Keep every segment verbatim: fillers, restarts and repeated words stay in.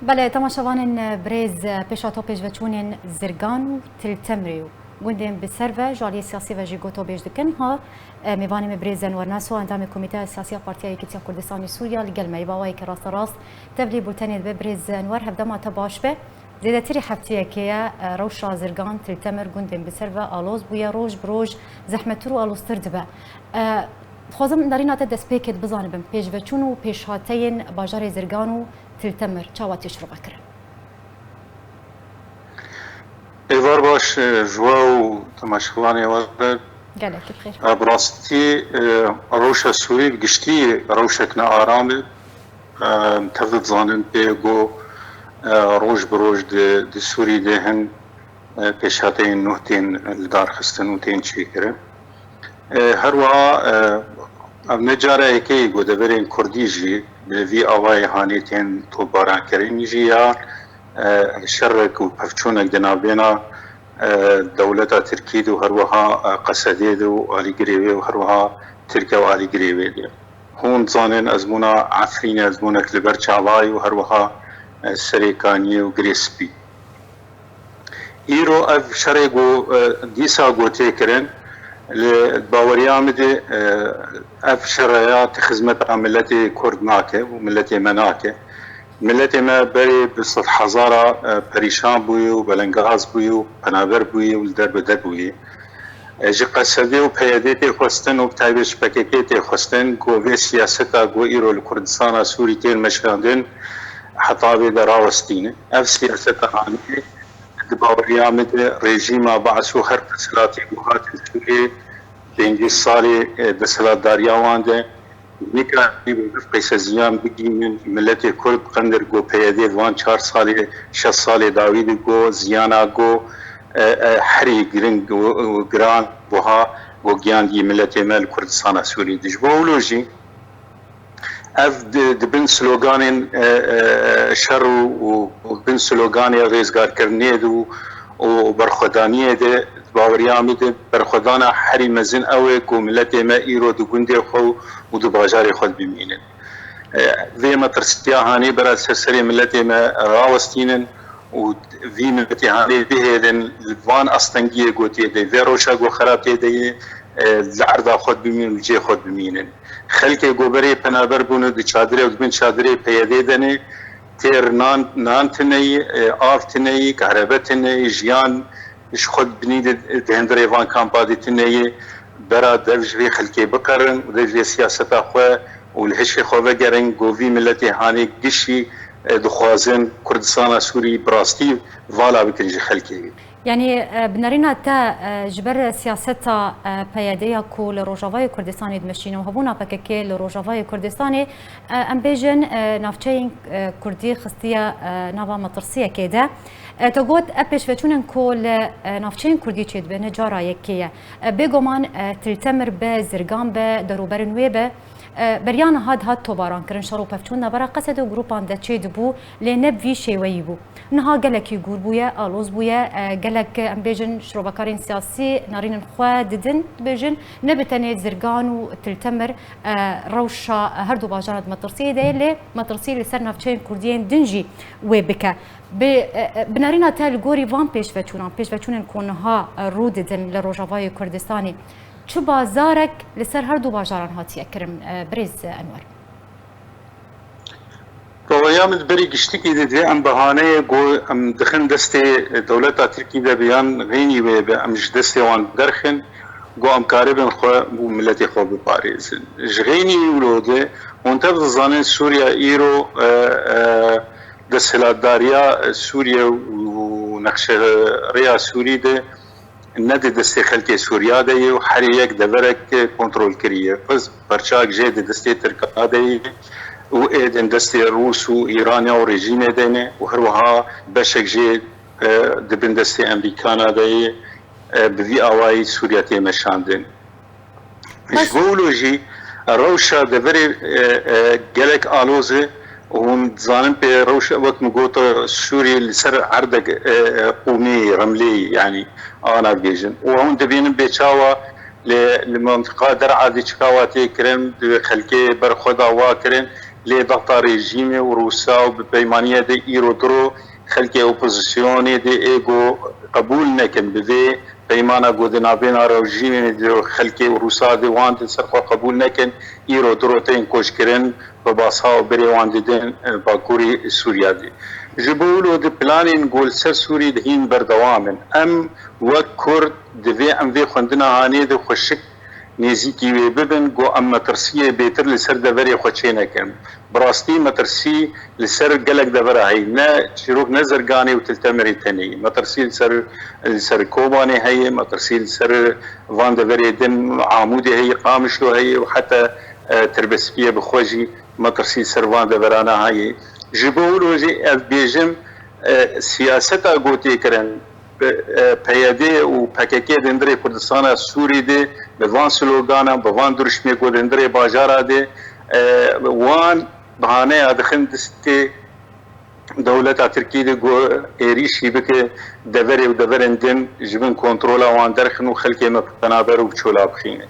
Belê, temaşevanên birêz, pêşa to pêşveçûnên Zirgan û Til Temirê û gundên bi ser ve ji aliyê siyasî ve jî gotobêj dikin. Ha, mêvanê me birêz Enwer Naso, endamê Komîteya Siyasî ya Partiya Yekîtiya Kurdistanê Sûriya, li gel me ye. Bi awayeke rasterast tevlî bultenê dibe. Birêz Enwer, hevdema te baş be. Zêdetirî hefteyekê ye, e, rewşa Zirgan, Til Temir, gundên bi ser ve aloz bûye, roj bi roj zehmettir û aloztir dibe. E, dixwazim nerîna te destpêkê de bizanibim, pêşveçûn û pêşhateyên bajarê Zirgan û Til Temir çawa tê şirove kirin? Êvar baş, e, ji we û temaşevanê we re. Gelekî bi xêr. E, bi rastî, e, rewşa Sûrî bi giştî rewşek ne aram e. Em, tev dizanin pê ku, e, roj bi roj di, di Sûrî de hin, e, pêşhateyên nû tên li dar xistin û tên çêkirin. E, her wiha, e, ev ne cara yekê ye ku deverên Kurdî jî bi vî awayê hanê tên topbarankirin jî ya, e, şerek û pevçûnek di navbêna, e, dewleta Tirkî de û her wiha, e, Qesedê de û alîgirê wê û her wiha Tirkiye û alîgirê wê de. Hûn dizanin ezmûna Efrînê ezmûnek li ber çavayî û her wiha, e, Serêkaniyê û Girê Spî. Îro ev şerê ku, e, dîsa ku tê kirin, li baweriya min de, e, ev şereya ti xizmeta miletê Kurd nake û miletê me nake. Miletê me berê bi sedhezara, e, perîşan bûye û belengaz bûye û penaber bûye û li der bi der bûye. E, ji Qesedê û P Y D tê xwestin û bi taybet ji P K K tê xwestin ku vê siyaseta ku îro li Kurdistana Sûrî tên meşandin heta vê de rawestîne. Ev siyaseta hanê di baweriya min de rejîma Baas û her desthilatê ku hate Sûriyê pêncî salê, e, desthilatdariya wan de Nikarin bi ev qeyse ziyan bigihînin, miletê Kurd bi qendir ku P Y D di van çar salê, şeş salê dawî de ku ziyana ku, e, e, herî giring û, û giran buha ku giyandî miletê me li Kurdistana Sûrî de. Ji bo wilo jî ev di, di bin sloganên, e, e, şer û, û, û bin sloganê rêzgarkirinê de û, û berxwedaniyê de Baweriya min de berxwedana herî mezin ew e ku miletê me îro di gundê xwe û di bajarê xwe de bimînin. E, vê metirsiya hanê bera ser serê miletê me rawestînin û vî miletê hanê bihêlin li van astengiyê ku tê de, vê rewşa ku xera tê de ye, e, li erda xwe de bimînin û cihê xwe de bimînin. Xelkê ku berê penaber bûne di çadirê û di bin çadirê P Y D de ne, têr nan, nan tune ye, e, av tune ye, kahrebe tune ye, jiyan ji xwe binî di, di hundirê van kampa dîtine ye, bera dev ji vê xelkê biqerin û dev ji vê siyaseta xwe û li hişê xwe vegerin, ku vî miletê hanê gişî, e, dixwazin Kurdistana Sûrî bi rastî vala bikin ji xelkê. Yanî, e, bi nerîna te, e, ji ber siyaseta, e, P Y D ya ku li Rojavayê Kurdistanê dimeşîne û hebûna P K K li Rojavayê Kurdistanê, e, em bêjin, e, navçeyên, e, Kurdî xistiye, e, nava metirsiyekê de. E, te got, ev pêşveçûnên ku li, e, navçeyên Kurdî çêdibe ne cara yekê ye. E, bêguman, e, Til Temir be, Zirgan be, derûberên wê be, e, beriya niha dihat tobarankirin, şer û pevçûn navbera Qesedê û grûpan de çêdibû, lê ne bi vî şêweyî bû. Niha gelekî gûr bûye, aloz bûye, e, gelek, em bêjin, şirovekarên siyasî nerînên xwe didin, dibêjin, ne bi tenê Zirgan û Til Temir, e, rewşa her du bajara di metirsiyê de ye, lê metirsî li ser navçeyên Kurdiyên din jî wê bike. Bi, e, e, bi nerîna te li gorî van pêşveçûnan, pêşveçûnên ku niha, e, rû didin li Rojavayê Kurdistanê, çi bazarek li ser her du bajaran hatiye kirin, e, birêz Enwer? Baweriya min di berî giştikî de divê em behaneyê ku em dixin destê dewleta Tirkî de be yan xeynî wê be, em ji destê wan derxin, ku em karibin xwe û miletê xwe biparêzin. Ji xeynî wilo de hûn tev dizanin Sûriya îro, e, e, desthilatdariya Sûriye û nexşe rêya Sûrî de ne di destê xelkê Sûriya de ye û herê yek deverek kontrol kiriye. Pirs perçak jê di destê Tirka de ye û êdin destê Rûs û Îraniya û rejîmê de ne û her wiha beşek jê, e, di bin destê Emerîkana de ye, e, bi vî awayî Sûriya tê meşandin. Baş. Ji bo wilo jî rewşa deverê, e, e, gelek aloz e û hûn dizanin pê rewşa, wek min got, Sûrî li ser erdek, e, e, qûmî, remlî, yanî ana bêjin. Û hûn dibînin bê çawa li, li mintiqa Der'a de çi kawa tê kirin, di xelkê ber xwe de wa kirin, lê dexta rejîmê û Rûsa û bi peymaniyê de îro diro xelkê opozisyonê dê ê ku qebûl nekin bi vê peymana ku di navbêna rejîmê de xelkê û Rûsa dê wan di ser xwe qebûl nekin, îro diro tên koçkirin, bi basa û berê wan didin, e, Bakurê Sûriya dê. Ji bo wilo di planên ku li ser Sûrî dihîn berdewam in. Em wek Kurd divê em vê xwendina hanê de xweşik nêzîkî wê bibin, ku em metirsiyê bêtir li ser deverê xwe çênekin. Bi rastî metirsî li ser gelek devera heye. Ne çîrok ne Zirganê û Til Temirê tenê. Metirsî li ser, li ser Kobanê heye, metirsî li ser van deverê din Amûdê heye, Qamişlo heye û heta, e, Tirbespiyê bi xwe jî metirsî li ser van deverana heye. Ji bo wilo jî ez bêjim, e, siyaseta ku tê kirin, bi, e, P Y D û P K K di hundirê Kurdistana Sûrî de, bi van sloganan, bi van dirûşmê ku di hundirê bajara de, e, wan bahaneya dixin distê dewleta Tirkî de ku êrîşî bike deverê û deverên din ji bin kontrola wan derxin û xelkê me penaber û bi çola bixîne.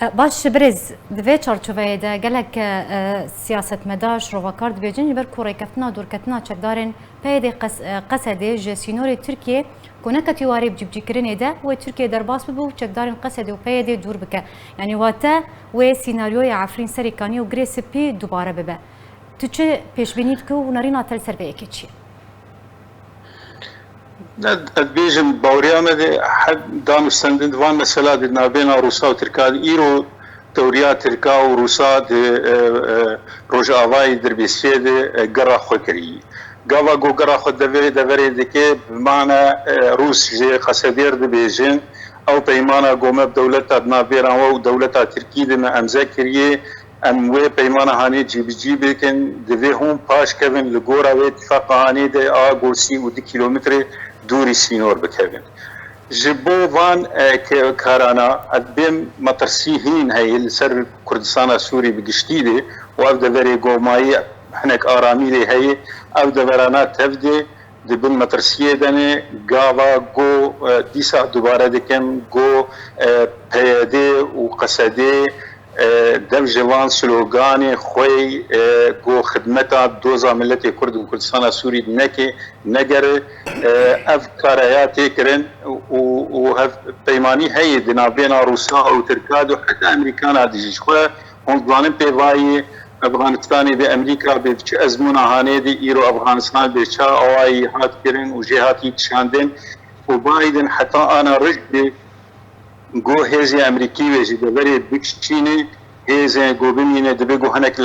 E, baş, birêz, di vê çarçoveyê de gelek, e, siyasetmedar, şirovakar dibêjin, ji ber ku rêkeftina dûrketina çekdarên P Y D qes-, e, Qesedê ji sînorê Tirkiyê ku neketî warê bi cîbicîkirinê de, wê Tirkiye derbas bibe û çekdarên Qesedê û P Y D dûr bike. Yanî wate wê sînaryoya Efrîn Serîkanî û Girê Spî dubare bibe. Tu çi pêşbînî dikî û nerîna te li ser vê yekê çi ye? Ne, ez bêjim, baweriya me de her danûstendin di van mesela di navbêna Rûsa û Tirka de îro tewriya Tirka û Rûsa di, e, e, Rojavayê Dirbêsiyê de, e, gera xwe kirî. Gava ku gera xwe deverê, deverê dike, bi mana, e, Rûs jê Qesedêr dibêjin, ew peymana ku me bi dewleta di navbêra we û dewleta Tirkî de me emze kiriye, em wê peymana hanê cîbicî bikin, divê hûn paş kevin li gora wê tifaqa hanê de a ku sî û du kîlometrê dûrî sînor bikevin. Ji bo van, e, ke-, karana, e, bêm metirsî hîn heye li ser Kurdistana Sûrî bi giştî de û ev deverê ku mayî hinek aramî lê heye, ev deverana tev de di bin metirsiyê de ne, gava ku, e, dîsa dubare dikim, ku, e, P Y D û Qesedê, e, dev ji van sloganê xwe, e, ku xidmeta doza miletê Kurd û Kurdistana Sûrî neke, negere, e, ev kara ya tê kirin û, û hev peymanî heye di navbêna Rûsa û Tirka de û heta Amerîkana de jî. Ji xwe hûn dizanin pêvayî Efxanistanê bi Amerîka bi çi ezmûna hanê de îro Efxanistan bi çi awayî hat kirin û jê hatî kişandin û Biden heta ana rij bi ku hêzê Amerîkî wê ji deverê bikişîne, hêzên ku bimîne, dibe ku hinek li,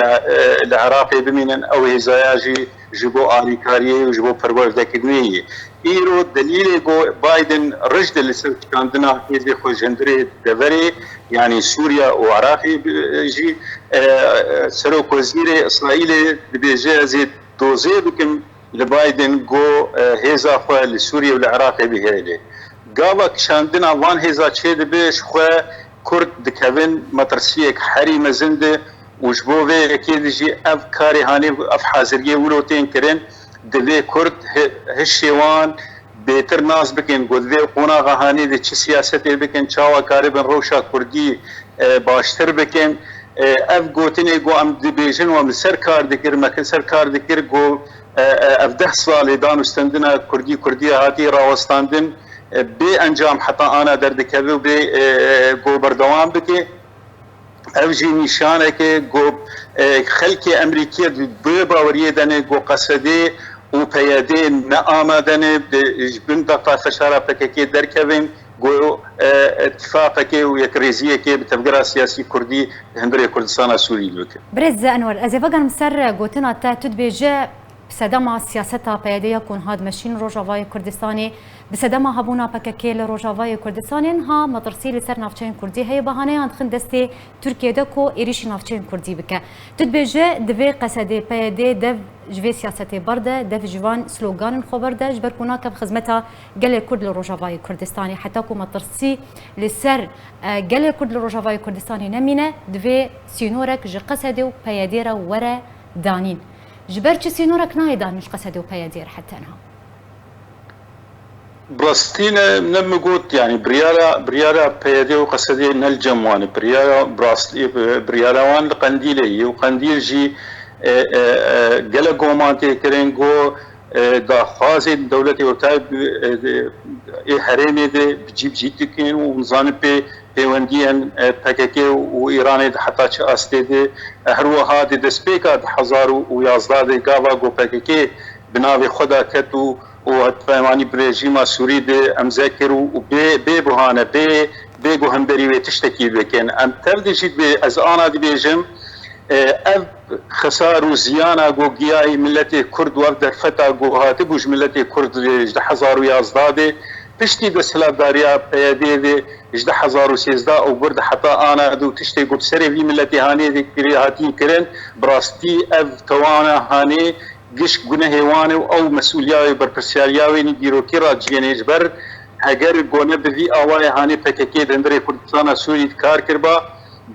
li Iraqê bimînin, ew hêzaya jî ji bo alîkariyê û ji bo perwerdekirinê ye. Îro delîlê ku Biden rij de li ser kişandina hêzê xwe ji hundirê deverê, yanî Sûriya û Iraqê bi-, jî, e, Serokwezîrê Îsraîlê dibêje, ez ê dozê bikim li Biden ku, e, hêza xwe li Sûriye û li Iraqê bihêle. Gava kişandina van hêza çêdibe, ji xwe Kurd dikevin metirsiyek herî mezin de û ji bo vê yekê de jî ev karê hanê, ev haziriyê wilo tên kirin, divê Kurd hi-, hişê wan bêtir nas bikin, ku divê qonaxa hanê de çi siyasetê bikin, çawa karibin rewşa Kurdî, e, baştir bikin. E, ev gotinê ku em dibêjin, we min ser kar dikir, me ser kar dikir, ku, e, e, ev deh salê danûstendina Kurdî, Kurdiya hatî rawestandin, e, bê encam heta ana derdikeve û bê, e, e, ku berdewam bike. Ev jî nîşaneke ku, e, xelkê Amerîkiyê di bi baweriyê de ne ku Qesedê û P Y D ne amade ne di, ji bin dexta feşara P K K derkevin, ku, e, îtifaqekê û yekrêziyekê bi tevgera siyasî Kurdî di hundirê Kurdistana Sûrî de bikin. Birêz Enwer, ez ê vegerim ser gotina te, tu dibêje, bi sedema siyaseta P Y D ya ku niha dimeşîn Rojavayê Kurdistanê, bi sedema hebûna P K K li Rojavayê Kurdistanê niha metirsî li ser navçeyên Kurdî heye, bahaneyan dixin destê Tirkiye de ku êrîşî navçeyên Kurdî bike. Tu dibêje, divê Qesedê P Y D dev ji vê siyasetê berde, dev ji van sloganên xwe berde, ji ber ku nakev xizmeta gelê Kurd li Rojavayê Kurdistanê. Heta ku metirsî li ser, e, gelê Kurd li Rojavayê Kurdistanê nemîne, divê sînorek ji Qesedê û P Y D re were danîn. Ji ber çi sînorek nayê danîn ji Qesedê û P Y D re heta niha? Bi rastî ne, ne min got, yanî biryara, biryara P Y D û Qesedê ne li cem wan e. Biryara, bi rastî, biryara wan li Qendîlê ye û Qendîl jî, E, e, e, gelek goman tê kirin ku, e, daxwazên dewletê ortayê, e, ê herêmê de bi cî bi cî dikin û hûn zanin pê pêwendiyên, e, P K K û Îranê di heta çi astê de, e, her wiha di destpêka du hezar û yazdeh de gava ku P K K bi navê xwe de ket û, û hevpeymanî bi rejîma Sûrî de îmze kir û, û bê, bê buhane, bê, bê guhemberî wê tiştekî bikin. Em tev de jî dibê, ez ana dibêjim, e, ev xesar û ziyana ku giyayî miletê Kurd û ev derfeta ku hatibû ji miletê Kurd, e, ji du hezar û yazdeh de, piştî desthilatdariya P Y D'ê de ji du hezar û sêzdeh û bir heta ana de û tiştê ku bi serê vî miletê hanê de kirî hatiye kirin, bi rastî ev tewana hanê giş gunehê wan e û ew mesûliya wê, berpirsyariya wê nî dîrokî re ciyê nê. Ji ber heger gone bi vî awayê hanê P K K di hundirê Kurdistana Sûrî de kar kiriba,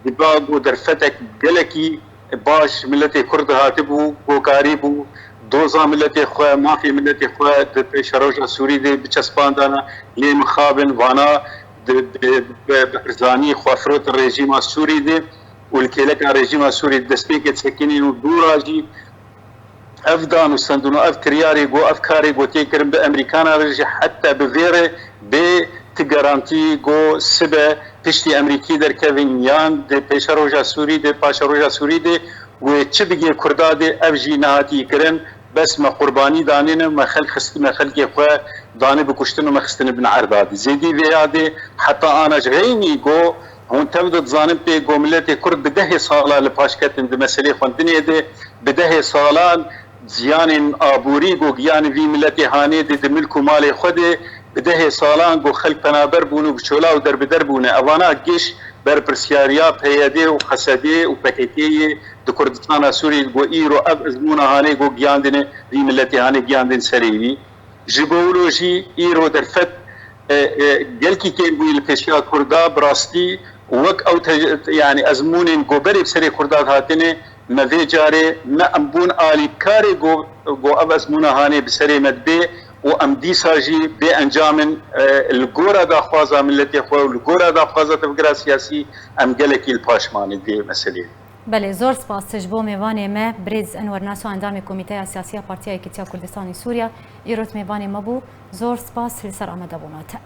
diba ku derfetek gelekî baş miletê Kurd dihatibû, ku karîbû doza miletê xwe, mafê miletê xwe di pêşeroja Sûrî de biçespandana. Lê mixabin vana di, bi, bi, bi erzanî xwe firotin rejîma Sûrî de û li kêleka rejîma Sûrî de destpêkê disekinîn û dûra jî ev dan û stendin û ev kiryarê ku, ev karê ku tê kirin bi Emerîkana re jî heta bi vê re bê ti garantî ku sibe piştî Emerîkî derkevin yan di pêşeroja Sûrî de, paşeroja Sûrî de wê çi bigê Kurda de, ev jî nehatî kirin. Bes me qurbanî danîne, me xelk xist-, me xelkê xwe dane bi kuştin û me xistine bin erda de. Zêdî vê ya de heta ana ji xeynî ku hûn tev de dizanin pê ku miletê Kurd bi dehê sala li paş ketin di meselê xwendinê de, bi dehê salan ziyanên aborî ku giyanê vî miletê hanê de di milk û malê xwe de, bi dehê salan ku xelk penaber bûn û bi çola û derbider bûne. Evana giş berpirsyariya P Y D û H S D û P K K yê di Kurdistana Sûrî ku îro ev ezmûna hanê ku giyandine vî miletê hanê giyandin serê wî. Ji bo wilo jî îro derfet, e, e, gelkî kêm bûye li pêşiya Kurda, bi rastî wek ew te-, yanî ezmûnên ku berê bi serê Kurda dihatine, me vê carê ne em bûn alîkarê ku, ku ev ezmûna hanê bi serê me dibê û em dîsa jî bê encam in, e, li gora daxwaza miletê xwe û li gora daxwaza tevgera siyasî em gelekî li paş mane vê meseleyê. Belê, zor spas ji bo mêvanê me, birêz Enwer Naso, endamê Komîteya Siyasî ya Partiya Yekîtiya Kurdistanê Sûriya, îrot mêvanê me bû. Zor spas li ser amadebûna te.